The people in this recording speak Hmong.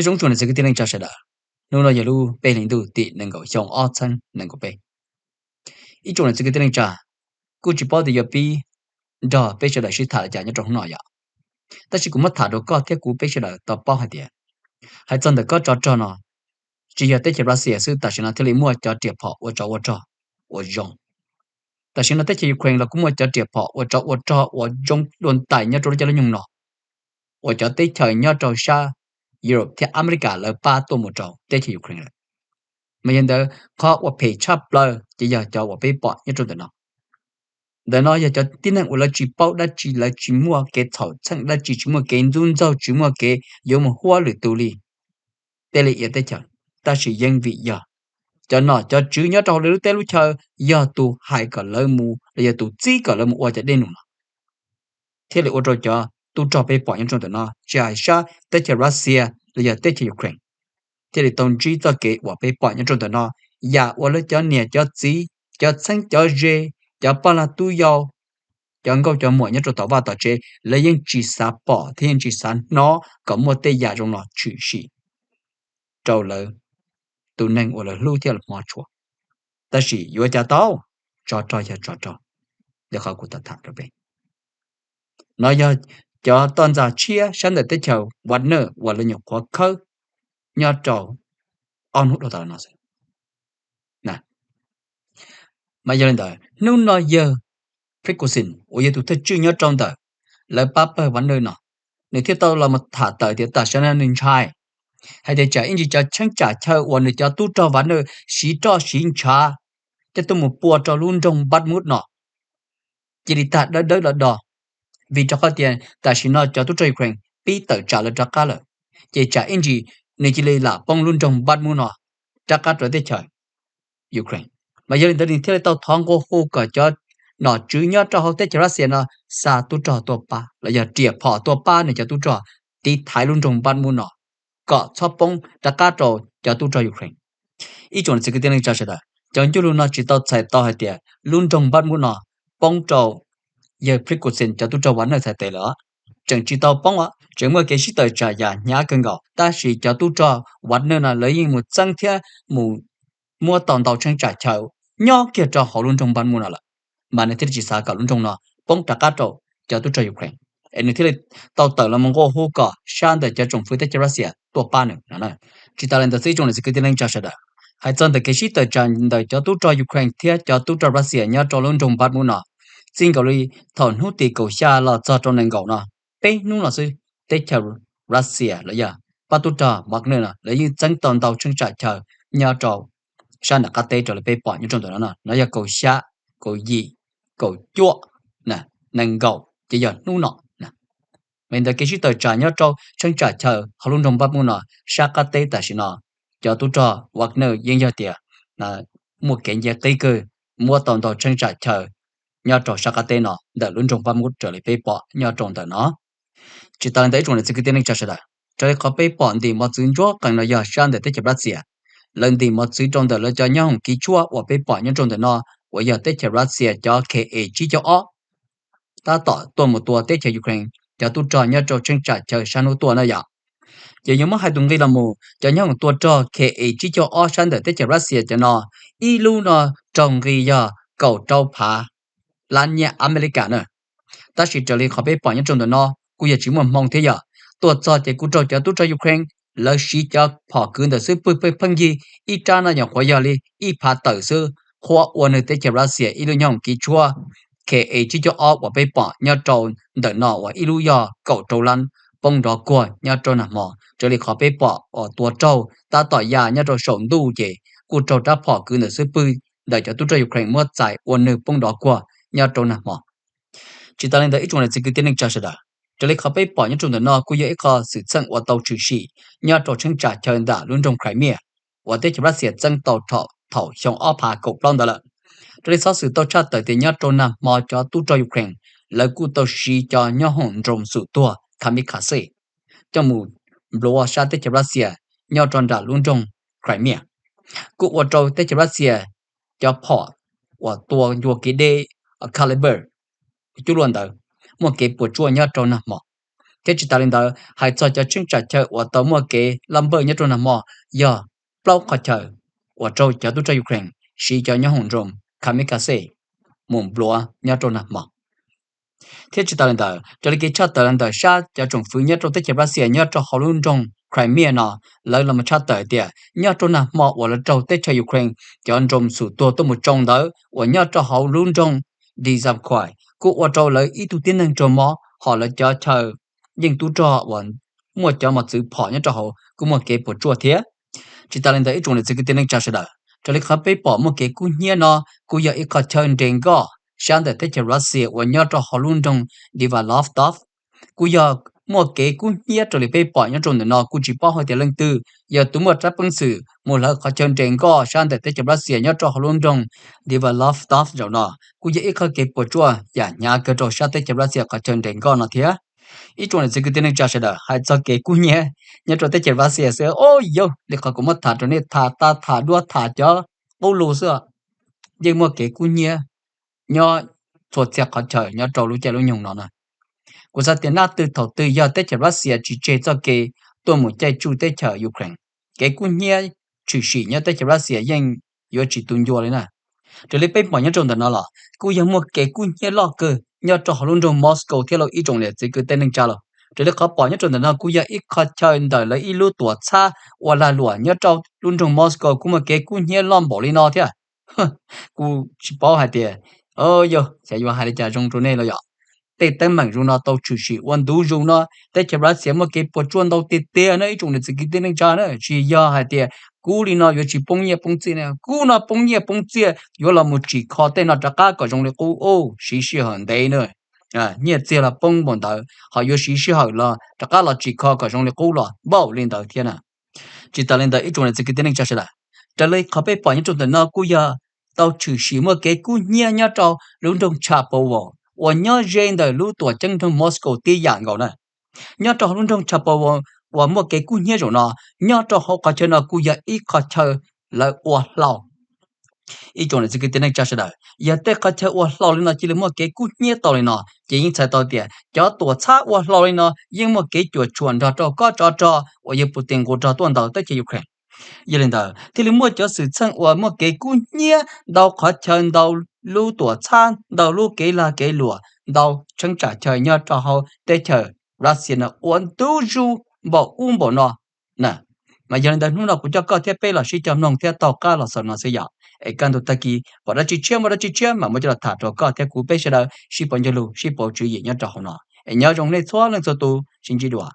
Nyob zoo tsoom niam txiv kwv tij neej tsa sawv daws, hnub no yog lub peb hlis ntuj tim nees nkaum xyoo ob txhiab nees nkaum peb. Ib tsoom niam txiv kwv tij neej tsa, kuj tsis paub tias yuav pib nrog peb sawv daws sib tham li cas nyob rau hnub no yom. Tab sis kuv muab tham rau koj thiab kuv peb sawv daws tau paub hais tias, hais txog ntawm kob tsov rog no, tsis yog teb chaws Russia xwb tam sim no thiaj li muaj cov riam phom ua tsov ua rog uas zoo. Tam sim no teb chaws Ukraine los kuj muaj cov riam phom ua tsov ua rog uas zoo dua ntais nyob rau lub caij lub nyoog no, uas cov teb chaws nyob rau sab Europe thiab America lawv pab tuaj mus rau teb chaws Ukraine lawm. Mas yog ntawd, qhov uas phem tshaj plaws ces yog cov uas peb pom nyob rau ntawm no. Ntawm no yog cov tib neeg uas lawv tsis paub dab tsi, lawv tsis muaj kev txhaum txheej dab tsi, tsis muaj kev ntxub ntxaug, tsis muaj kev yuav mus huab lwm tus li, tej li ia teb chaws. Tab sis yeej vim yog cov nom cov tswv nyob rau hauv lawv lub teb lub chaw yog tus hais kom lawv mus los yog tus txib kom lawv mus ua cov dej num no, thiaj li ua rau cov tub rog peb pom nyob rau ntawm no, tsis hais sab teb chaws Russia los yog teb chaws Ukraine, thiaj li tau ntsib txoj kev uas peb pom nyob rau ntawm no. Yam uas lawv cov niam cov txiv, cov txheeb cov ze, cov poj lag tub yau, cov nkauj cov muam nyob rau tom vaj tom tsev, lawv yeej tsis xav pom thiab yeej tsis xav hnov kom muaj tej yam zoo no tshwm sim rau lawv tus neeg uas lawv hlub thiab lawv hmov tshua. Tab sis yuav cas tau, tsov rog yog tsov rog. Yog qhov kuv tham rau peb, no yog cov toj ntxas tshiab sab ntawm teb chaws Wagner uas lawv nyuam qhuav khawb nyob rau ob hnub dhau tas los no xwb. Mas yog li ntawd, hnub no yawg Prigozhin uas yog tus thawj tswj nyob rau ntawm lawv pab pawg Wagner no, nws thiaj tau los mus tham tawm tias tam sim no nws ntshai hais tias tsam ib ntsis cov cheeb tsam chaw uas nws cov tub rog Wagner siv roj siv ntshav coj tuaj mus pua rau lub nroog Bakhmut no cia li tag dawb dawb do do, vim rau qhov tias tam sim no cov tub rog Ukraine pib tawm tsam lawv rov qab lawm, ces tsam ib ntsis nws cia li lam poob lub nroog Bakhmut no rov qab rau teb chaws Ukraine. Mas yog li ntawd nws thiaj li tau thov nqua hu kom cov nom tswv nyob rau hauv teb chaws Russia no xa tub rog tuaj pab los yog riam phom tuaj pab nws cov tub rog tiv thaiv lub nroog Bakhmut no kom txhob poob rov qab rau cov tub rog Ukraine. Ib tsoom niam txiv kwv tij neej tsa sawv daws, cov ncuj lug no tsis tau txhais tau hais tias lub nroog Bakhmut no poob rau yawg Prigozhin cov tub rog Wagner txhais tes lawm, tseem tsis tau poob os, tseem muaj kev sib tawm tsam yam hnyav kawg nkaus, tab sis cov tub rog Wagner no lawv yeej mus txeeb thiab mus muab tau ntau cheeb tsam chaw nyob kiag rau hauv lub nroog Bakhmut no lawm, mas nws thiaj li tsis xav kom lub nroog no poob rov qab rau cov tub rog Ukraine, es nws thiaj li tau tawm los mus nqua hu kom sab ntawm cov tsoom fwv teb chaws Russia tuaj pab nws no. Tsis tas li ntawd xwb ib tsoom niam txiv kwv tij neej tsa sawv daws, hais txog ntawm kev sib tawm tsam ntawm cov tub rog Ukraine thiab cov tub rog Russia nyob rau lub nroog Bakhmut no, txij nkaus li thaum hnub tim kaum xya los txog rau nees nkaum no, peb hnub no xwb, teb chaws Russia los yog pab tub rog Wagner no lawv yeej txeeb tau ntau cheeb tsam chaw nyob rau sab nram qab teb raws li peb pom nyob rau ntawm no no, no yog kaum xya, kaum yim, kaum cuaj, nees nkaum ces yog hnub no. Mas ntawm kev sib tawm tsam nyob rau cheeb tsam chaw hauv lub nroog Bakhmut no sab qab teb tam sim no, cov tub rog Wagner yeej yog tias muaj kev nce qib kawg, muab tau ntau cheeb tsam chaw nyob rau sab qab teb no ntawm lub nroog Bakhmut raws li peb pom nyob rau ntawm no. Tsis tas li ntawd ib tsoom niam txiv kwv tij neej tsa sawv daws, raws li qhov peb pom ntim mos txwv ntsuab qees no yog sab ntawm teb chaws Russia, lawv ntim mos txwv rau ntawm lawv cov nyoob hoom kiv tshuaj uas peb pom nyob rau ntawm no uas yog teb chaws Russia cov K A tsib caug ob tab tom tuaj mus tua teb chaws Ukraine cov tub rog nyob rau cheeb tsam chaw sab hnub tuaj no yom. Ces yuav muab hais tus nqi los mus, cov nyoob hoom tua rog K A tsib caug ob sab ntawm teb chaws Russia cov no, ib lub no raug nqi yog kaum rau phav lab nyiaj Amelikas na. Tab sis raws li qhov peb pom nyob rau ntawm no kuj yog tsis muaj hmoo thiab yom. Tuaj txog ces kuj raug cov tub rog Ukraine lawv siv cov phom kwv ntawm xub pwg pheej yig, ib rab no nyuam qhuav yog li ib phav tawm xwb, qhuav ua nws teb chaws Russia ib lub nyoob hoom kiv tshuaj K A tsib caug ob uas peb pom nyob rau ntawm no uas ib lub yog kaum rau lab poob nrov kuag nyob rau nag hmo. Raws li qhov peb pom uas tua raug tab tom ya nyob rau saum ntuj ces kuj raug rab phom kwv ntawm xub pwg ntawm cov tub rog Ukraine muab txais ua nws poob nrov kuag nyob rau nag hmo. Tsis tas li ntawd ib tsoom niam txiv kwv tij neej tsa sawv daws, raws li qhov peb pom nyob rau ntawm no kuj yog ib qho xwm txheej uas tau tshwm sim nyob rau cheeb tsam chaw ntawm lub nroog Crimea uas teb chaws Russia txeeb tau thaum xyoo ob phav kaum plaub ntawd lawm. Raws li xov xwm tau tshaj tawm tias nyob rau nag hmo cov tub rog Ukraine lawv kuj tau siv cov nyoob hoom nroos xum tuag kamikaze coj mus nplua sab teb chaws Russia nyob rau nram lub nroog Crimea, kuj ua rau teb chaws Russia cov phom uas tua ncua kev deb Kalibr cuj luaj ntawd muaj kev puas tsuaj nyob rau nag hmo. Thiab tsis tas li ntawd, hais txog cov cheeb tsam chaw uas tau muaj kev laj npawj nyob rau nag hmo yog plaub qhov chaw uas raug cov tub rog Ukraine siv cov nyoob hoom nroo kamikaze mus npluav nyob rau nag hmo. Thiab tsis tas li ntawd, raws li kev tshaj tawm los ntawm sab cov tsoom fwv nyob rau teb chaws Russia nyob rau hauv lub nroog Crimea no, lawv los tshaj tawm tias nyob rau nag hmo uas lawv raug teb chaws Ukraine cov nroo xum tuag tuaj mus tsoo ntawd uas nyob rau hauv lub nroog Dzavkoy kuj ua rau lawv ib tug tib neeg raug mob, hos lawv cov chaw yeej tub rog uas muaj cov mos txwv phom nyob rau hauv kuj muaj kev puas tsuaj thiab. Tsis tas li ntawd ib tsoom niam txiv kwv tij neej tsa sawv daws, raws li qhov peb pom muaj kev kub hnyiab no kuj yog ib qho chaw nres nkoj sab ntawm teb chaws Russia uas nyob rau hauv lub nroog Developtov. Kuj yog muaj kev kub hnyiab raws li peb pom nyob rau ntawm no, kuj tsis paub hais tias leej twg yog tus muaj rab peev xwm mus hlawv qhov chaw nres nkoj sab ntawm teb chaws Russia nyob rau hauv lub nroog Developtov zaum no. Kuj yog ib qho kev puas tsuaj yam hnyav kawg rau sab teb chaws Russia qhov chaw nres nkoj no thiab. Ib tsoom niam txiv kwv tij neej tsa sawv daws, hais txog kev kub hnyiab nyob rau teb chaws Russia xwb, o yog li qhov kuv muab tham rau nej tham tas tham dua tham cov qub lus xwb, yeej muaj kev kub hnyiab nyob txhua txhia qhov chaw nyob rau lub caij lub nyoog no na. Kuv xav tias naj twg thaum twg yog teb chaws Russia tsis tseg txoj kev tuaj mus caij tsuj teb chaws Ukraine, kev kub hnyiab tshwm sim nyob teb chaws Russia yeej yuav tsis tu ncua li na. Raws li peb pom nyob rau ntawm no los kuj yog muaj kev kub hnyiab loj kawg nyob rau hauv lub nroog Moscow thiab lauj ib tsoom niam txiv kwv tij neej tsa lauj. Raws li qhov pom nyob rau ntawm no kuj yog ib qho chaw ntawm lawv ib lub tuam txhab ua lag luam nyob rau lub nroog Moscow kuj muaj kev kub hnyiab loj npaum li no thiab. Kuv tsis paub hais tias, yog xyov yuav hais li cas zoo rau nej los yom. Tej teeb meem zoo no tau tshwm sim ua ntu zus no, teb chaws Russia muaj kev puas tsuaj ntau tiag tiag na ib tsoom niam txiv kwv tij neej tsa na. Tsis yog hais tias kub li no yuav tsis poob nyiaj poob txiaj, kub no poob nyiaj poob txiaj yuav los mus tsim kho tej no rov qab kom zoo li qub, siv sij hawm ntev na. Nyiaj txiag los poob npaum ntawd ho yuav siv sij hawm los rov qab los tsim kho kom zoo li qub los npaum li ntawd thiab na. Tsis tas li ntawd ib tsoom niam txiv kwv tij neej tsa sawv daws, raws li qhov peb pom nyob rau ntawm no kuj yog tau tshwm sim muaj kev kub hnyiab nyob rau lub nroog Chapovo uas nyob ze ntawm lub tuam ceeb nroog Moscow tib yam nkaus na. Nyob rau hauv lub nroog Chapovo uas muaj kev kub hnyiab zaum no, nyob rau hauv qhov chaw no kuj yog ib qho chaw lawv ua hlau. Ib tsoom niam txiv kwv tij neej tsa sawv daws, yog tej qhov chaw ua hlau li no cia li muaj kev kub hnyiab tau li no ces yeej txhais tau tias cov tuam txhab ua hlau li no yeej muaj kev cuam tshuam nrog rau kob tsov rog uas yog Putin nqus rog tuaj ntaus teb chaws Ukraine. Yog li ntawd thiaj li muaj cov xwm txheej uas muaj kev kub hnyiab ntau qhov chaw ntau lub tuam txhab ntau lub kev lag kev luam ntau cheeb tsam chaw nyob rau hauv teb chaws Russia no ua ntu zus npaum ub npaum no na. Mas yog li ntawd hnub no kuv coj koj thiab peb los sib cog mloog thiab taug qab los xaus no xwb yom. Es kaj ntug tag kis pom dab tsi tshiab muaj dab tsi tshiab mam muab coj los tham rau koj thiab kuv peb sawv daws sib pauv nco lus sib pauv tswv yim nyob rau hauv no. Es nyob zoo nej txhua leej txhua tus, sib ntsib dua.